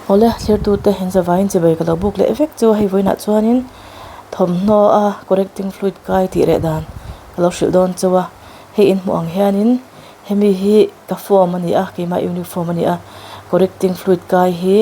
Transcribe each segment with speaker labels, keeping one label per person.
Speaker 1: Awle thirtute in zavaiin chibai ka lo buk leh vek chu a hei vawiinah chuanin thawmhnaw a correcting fluid kai tih reh dan ka lo hrilh dawn chauh a hei in hmuh ang hianin hemi hi ka form a ni a keimah uniform a ni a correcting fluid kai hi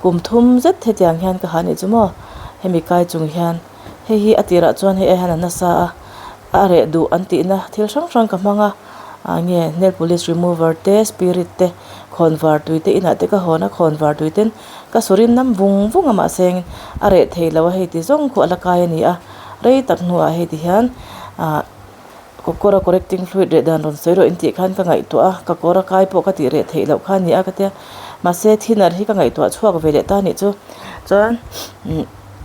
Speaker 1: kum thum zet hetiang hian ka ha anih chu maw hemi kai chung hian hei hi a tirah chuan hei ai hian a nasa a a reh duh an tihna thil hrang hrang ka hmang a ah nge nail polish remover te spirit te khawnvar tui te inah te ka hawn a khawnvar tui ten ka surin nam vung vung a mahse a reh thei lo a hei ti zawng khu a la kai a ni a rei tak hnuah hei ti hian ah kawr a correcting fluid reh dan rawn sawi rawh intih khan ka ngaihtuah a ka kawr a kai pawh ka tih reh theih loh kha a ni a ka tia mahse thinner hi ka ngaihtuah chhuak ve leh ta a nih chu chuan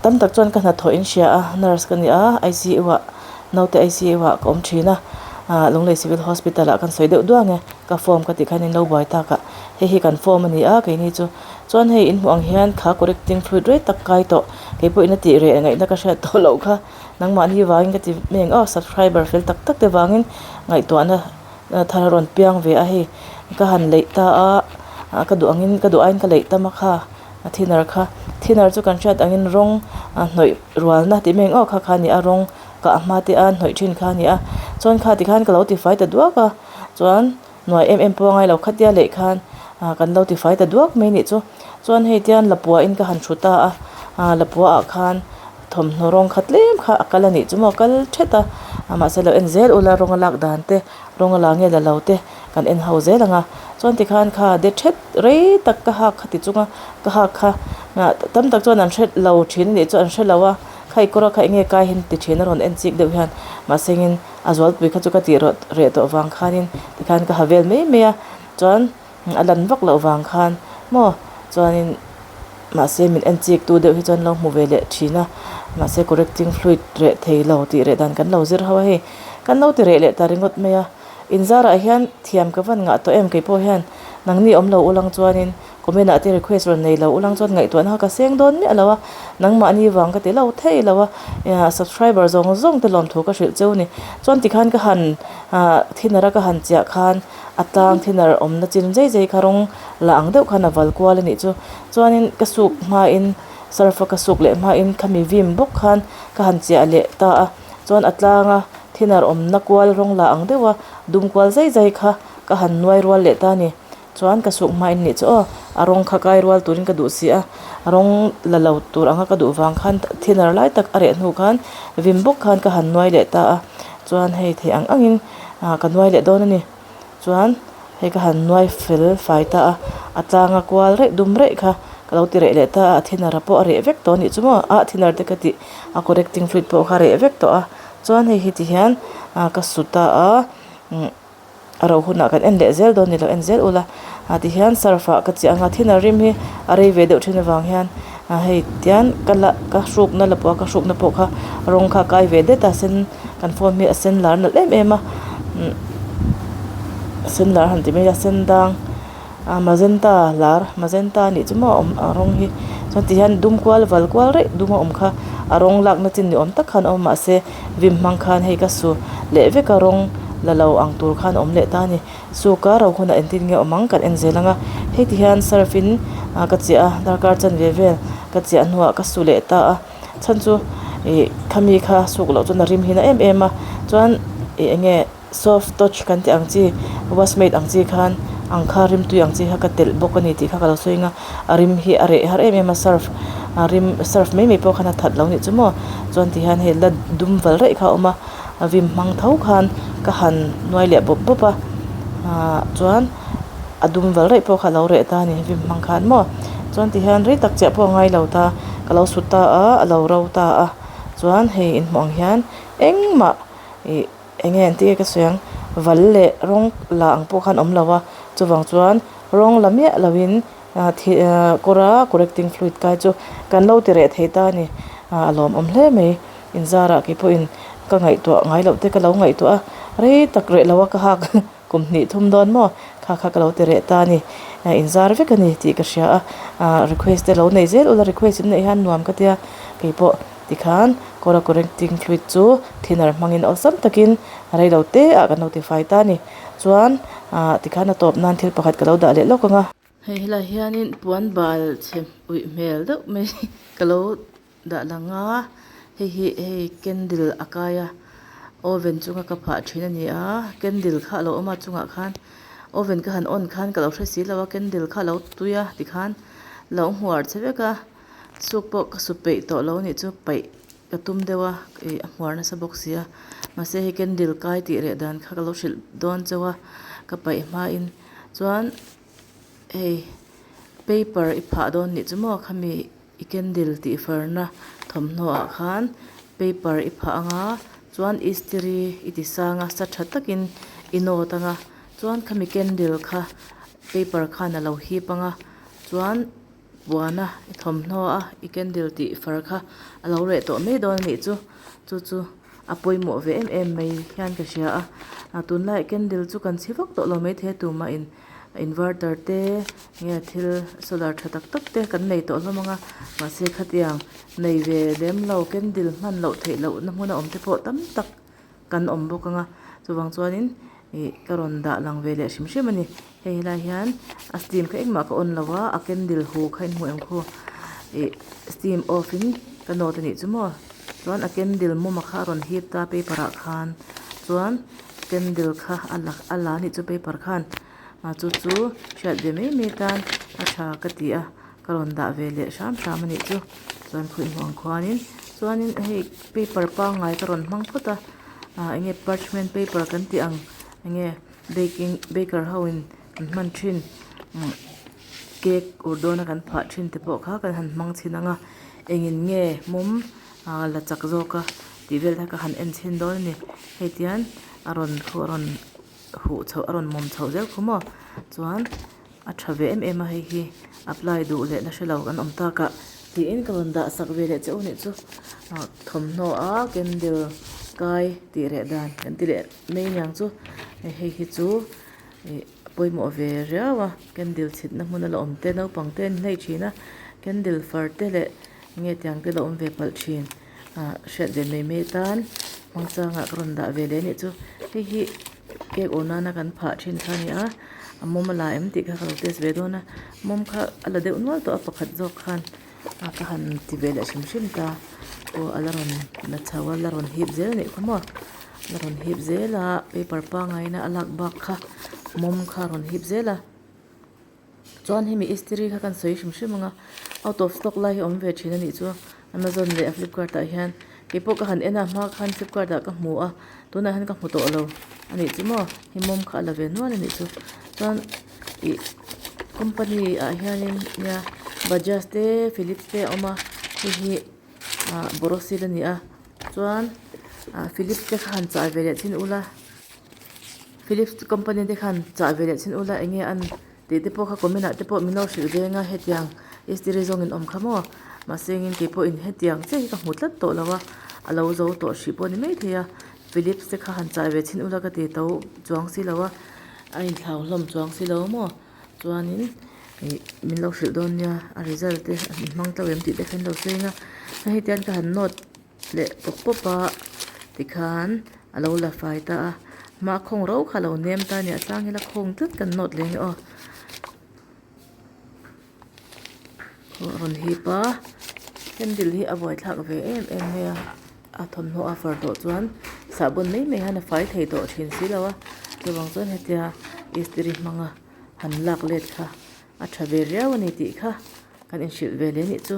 Speaker 1: tam tak chuan ka hnathawh in hria a nurse ka ni a I_C_U ah naute I_C_U ah ka awm thin a ah Lunglei civil hospital ah kan sawi deuh duang e ka form ka tih khan in lo buai tak a hei hi kan form a ni a keini chu chuan hei in hmuh ang hian kha correcting fluid rei tak kai tawh keipawh in a tih reh ngaihna ka hriat tawh loh kha. Nangmahni vangin ka ti hmeng aw subscriber fel tak tak te vangin ngaihtuahna thar a rawn piang ve a hei ka han leih ta a ka duh angin ka duh aiin ka leih tam a kha a thinner kha thinner chu kan hriat angin rawng hnawih rualna tih hmeng aw kha kha a ni a rawng kah hma te a hnawih thin kha a ni a chuan kha tikhan ka lo tifai ta duak a chuan. Nuai em em pawh a ngai lo khatia leh khan ah kan lo tifai ta duak mai nih chu. Chuan hei tian lapua in ka han thu ta a, ah lapua ah khan thawmhnaw rawng kha tlem kha a kal a nih chu maw kal thet a, mahse lo en zel ula rawng a lak dan te rawng a la nge la lo te kan en ho zel ang a. Chuan tikhan kha de thet rei tak ka hak kha ti chunga ka hak kha ah tam tak chuan an hre lo thin a nih chu an hre lo a, kha i kawr a kha eng nge kai hian ti thin a rawn en chik deuh hian mahse engin A zualpui kha chu ka tih rawh reh tawh vang khanin tikhan ka ha vel mai mai a chuan a lan vak loh vang khan maw chuanin mahse min en chik tu deuh hi chuan lo hmu ve leh thin a mahse correcting fluid reh thei lo tih reh dan kan lo zir ho a hei kan lo ti reh leh ta ringawt mai a inzarah hian thiam ka van ngah tawh em keipawh hian nangni awm lo ulang chuanin Comment ah te request rawn nei lo ulang chuan ngaihtuahna kha ka seng dawn miah lo a, nangmahni vang ka ti lo thei lo a, subscriber zawng zawng te lawmthu ka hrilh cheu ni. Chuan tikhan ka han thinner a ka han chiah khan a tlang thinner awmna chin zai zai kha rawng la ang deuh khan a val kual a nih chu. Chuanin ka suk hmain surf a ka suk leh hmain khami vim bawk khan ka han chiah leh ta a, chuan a tlanga thinner awmna kual rawng la ang deuh a dum kual zai zai kha ka han nuai rual leh ta a ni. Chuan ka suk hma in nih chu aw, a rawng kha kai rual turin ka duh si a, rawng la lo tur anga ka duh vang khan thinner lai tak a reh hnu khan vim bawk khan ka han nuai leh ta a, chuan hei theih ang angin ah ka nuai leh dawn a ni. Chuan hei ka han nuai fel fai ta a, a tlanga kual reh dum reh kha ka lo ti reh leh ta a, a thinner pawh a reh vek tawh a nih chu maw, a thinner te ka tih a correcting fluid pawh kha a reh vek tawh a, chuan hei hi ti hian ah ka su ta a umm. A ro hunah kan en leh zel dawn ni lo en zel ula ah tihian surf ah ka chiah anga thinner rim hi a rei ve deuh thin avang hian ah hei tian ka la ka hrukna la pawh a ka hrukna pawh kha rawng kha a kai ve det a sen kan phone hi a sen lar nalh em em a umm sen lar han ti mai a sen dang. A magenta lar magenta a nih chu maw a awm a rawng hi chuan ti hian dum kual val kual raih dum a awm kha a rawng lakna chin ni awm tak khan a awm mahse vim hmang khan hei ka su leh vek a rawng la lo ang tur khan a awm leh ta a ni suk a ro hunah engtin nge awm ang kan en zel ang a hei ti hian surf in ah ka chiah a darkar chanve vel ka chiah hnuah ka su leh ta a chhan chu ih khami kha suk loh chuan a rim hi na em em a chuan ih eng nge. Soft touch kan tih ang chi washmate ang chi khan ang kha rimtui ang chi kha ka telh bawk a ni tih kha ka lo sawi ang a a rim hi a reh har em em a surf a rim surf mai mai pawh khan a that lo nih chu maw chuan ti hian hei la dum val raih kha a awm a a vim hmang tho khan ka han nuai leh bawp bawp a ahh chuan a dum val raih pawh kha a lo reh ta a ni vim hmang khan maw chuan ti hian rei tak chiah pawh a ngai lo ta ka lo sut ta a a lo ro ta a chuan hei inhmuh ang hian engmah ih. Eng nge an tih ka sawi ang, val leh rawng la ang pawh khan awm lo a, chuvang chuan rawng la miah loin kawra correcting fluid kai chu kan lo ti reh thei ta a ni, a lawmawm hle mai. Inzarah kei pawhin ka ngaihtuah ngai loh te ka lo ngaihtuah a, rei tak reh lo a ka hak kum hnih thum dawn maw kha kha ka lo ti reh ta a ni, inzar vek a ni tih ka hria a, request te lo nei zel ula request in neih hian nuam ka tia keipawh. Tikhan kawra correcting fluid chu thinner hmangin awlsam takin rei lo te ah kan lo tifai ta a ni. Chuan ah tikhan a tawp nan thil pakhat ka lo dah leh lawk ang a. Hei helaiah hianin puan bal chhe uih hmel deuh mai ka lo dah lang a hei hi hei candle a kai a oven chunga ka phah thin a ni a candle kha a lo awm a chungah khan oven ka han on khan ka lo hre si lo a candle kha a lo tui a tikhan lo hmuar che vek a soup pawh ka su peih tawh lo a nih chu paih ka tum deuh a ih a hmuar nasa bawk si a mahse hei candle kai tih reh dan kha ka lo hrilh dawn chauh a ka paih hmain chuan hei paper i phah dawn nih chu maw khami i candle tih farna thawmhnaw ah khan paper i phah ang a chuan istiri i ti sang a sa tha takin i nawt ang a chuan khami candle kha paper khan a lo hip ang a chuan puana i thawmhnaw a i candle tih far kha a lo reh tawh mai dawn a nih chu chu chu a pawimawh ve em em mai hian ka hria a a tunlaiah candle chu kan chhi vak tawh lo maithei a tumah in inverter te nge thil solar tha tak tak te kan nei tawh hlawm ang a mahse khatiang nei ve lem lo candle hman loh theih loh na hmun a awm te pawh tam tak kan awm bawk ang a chuvang chuanin ih ka rawn dah lang ve leh hrim hrim a ni hei helai hian a steam kha engmah ka on lo a a candle hu kha in hmu em khu ih steam off in ka nawt a nih chu maw chuan a candle mawm a kha a rawn hip ta paper ah khan chuan candle kha a la a la a nih chu paper khan ah chu chu hriat ve mai mai tan a tha ka ti a ka rawn dah ve leh hram hram a nih chu chuan khawi hmuh ang khuanin chuanin hei paper pangngai ka rawn hmang phawt a ah eng nge parchment paper kan tih ang eng nge baking baker ho in an hman thin umm cake ur dawna kan phah thin te pawh kha kan han hmang chhin ang a engin nge mawm ah la chak zawk a tih vel kha ka han en chhin dawn a ni hei tihian a rawn khu a rawn huh chhoh a rawn mawm chhoh zel khu maw chuan a tha ve em em a hei hi apply duh leh la hre lo kan awm tak ah tiin ka rawn dah sak ve leh che u nih chu ah thawmhnaw a candle kai tih reh dan kan ti leh mai aniang chu hei hi chu ih a pawimawh ve riau a candle chhitna hmun a la awm te naupang te an hlei thin a candle far te leh nge tiang te la awm ve palh thin ah hriat ve mai mai atan hmangchangah ka rawn dah ve leh anih chu hei hi cake awm nana kan phah thin kha a ni a a mawm a la em tih kha ka lo test ve dawn a mawm kha a la deuh nual tawh a pakhat zawk khan a ka han ti ve leh hrim hrim ta aw a la rawn la chho a la rawn hip zel a nih kha maw la rawn hip zel a paper pangngai in a lak bak kha mawm kha a rawn hip zel a. Chuan hemi istiri kha kan sawi hrim hrim ang a out of stock lai hi a awm ve thin a nih chu amazon leh flipkart ah hian keipawh ka han en a hma khan flipkart ah ka hmu a tunah hian ka hmu tawh lo a nih chu maw hei mawm kha a la ve nual a nih chu chuan ih company ah hianin nia bajaj te philips te a awm a hei hi ah borosil a ni a chuan ah philips te kha han chah ve leh chin ula. Philips company te khan chah ve leh chin ula eng nge an tih te pawh kha comment ah te pawh min lo hrilh veng a hetiang istiri zawng in awm kha maw mahse engin kei pawh in hetiang chiah hi ka hmu tlat tawh lo a a lo zo tawh hrih pawh a ni maithei a Philips te kha han chah ve chin ula ka ti to chuang si lo a a inthlau hlawm chuang si lo maw chuanin ih min lo hrilh dawn nia a result te an hmang tlo em tih te kha in lo sawi ang a hei tian ka han note leh pawp pawp a tikhan a lo la fai ta a hma khawng ro kha a lo nem ta a ni a chang ila khawng tlat kan nawt leh ang e aw a rawn hip a candle hi a buaithlak ve em em mai a a thawmhnaw a far tawh chuan sahbawn mai mai hian a fai thei tawh thin si lo a chuvang chuan hetia istiri hmanga han lak let kha a tha ve riau a ni tih kha kan inhrilh ve leh a nih chu.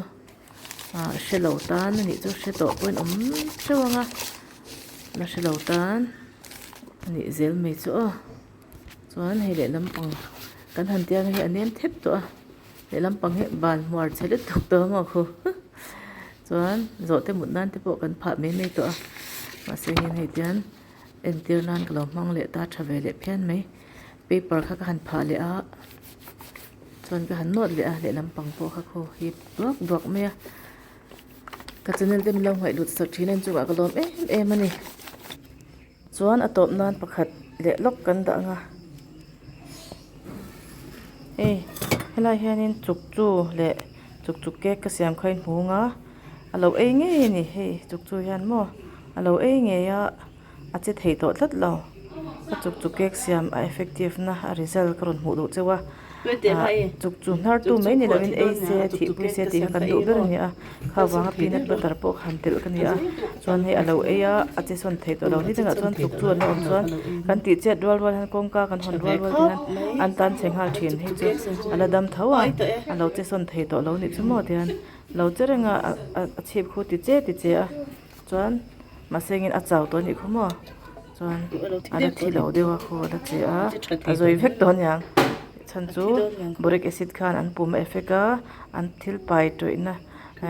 Speaker 1: ah hre lo tan a nih chu hre tawh pawhin awm teuh ang a la hre lo tan a nih zel mai chu aw chuan hei lehlam pang kan han tia ang hi a nem thep tawh a lehlam pang hi ban hmuar chhe lutuk tawh a maw khu chuan zawhte mut nan te pawh kan phah mai mai tawh a mahse hian hei tian entir nan ka lo hmang leh ta tha ve leh phian mai paper kha ka han phah leh a. Chuan ka han nawt leh a lehlam pang pawh kha khaw hip duak duak mai a ka channel te min lo ngaih lut sak thin a inchungah ka lawm em em a ni chuan a tawp nan pakhat leh lawk kan dah ang a hei helai hianin chuk chu leh chuk chuk cake ka siam kha a inhmung a a lo ei ngei a ni hei chuk chu hian maw a lo ei ngei a. A che thei tawh tlat lo. Ka chuk chuk cake siam a effective na a result ka rawn hmuh duh cheu a. Chuk chu hnar tu mai ni lovin ei se thihpui se tih kha kan duh ber a ni a kha vanga peanut butter pawh kha han telh ka ni a chuan hei a lo ei a a che sawn thei tawh lo ni dangah chuan chuk chu an la awm chuan kan tih chet rual rual hian kawngka kan hawn rual rual te hian an tan chhe nghal thin hei chu a la dam tho a a lo che sawn thei tawh lo nih chu maw tihian lo che reng a a chhip khu ti che ti che a. Chuan mahse engin a chau tawh a nih khaw maw chuan a la thi lo deuh a khaw a la che a a zawi vek tawh aniang chhan chu boric acid khan an pum a effect a an thil pai tawihna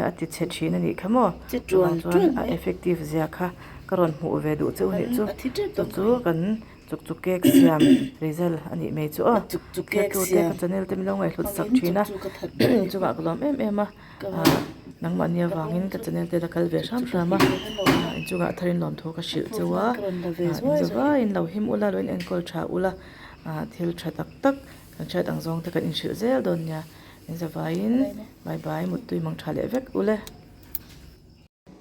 Speaker 1: a ti chhe thin a nih kha maw chuvang chuan a effective zia kha ka rawn hmuh ve duh cheu a nih chu chu chu kan chuk chuk cake siam result a nih mai chu aw thiltute ka channel te min lo ngaihhlut sak thin a chungah ka lawm em em a. Ahh nangmahni avangin ka channel te la kal ve hram hram a ahh inchungah tharin lawmthu ka hrilh cheu a ahh inzavaiin lo him ula lo in enkawl tha ula ahh thil tha tak tak kan hriat ang zawng te kan inhrilh zel dawn nia inzavaiin bye bye muttui mang tha leh vek ule.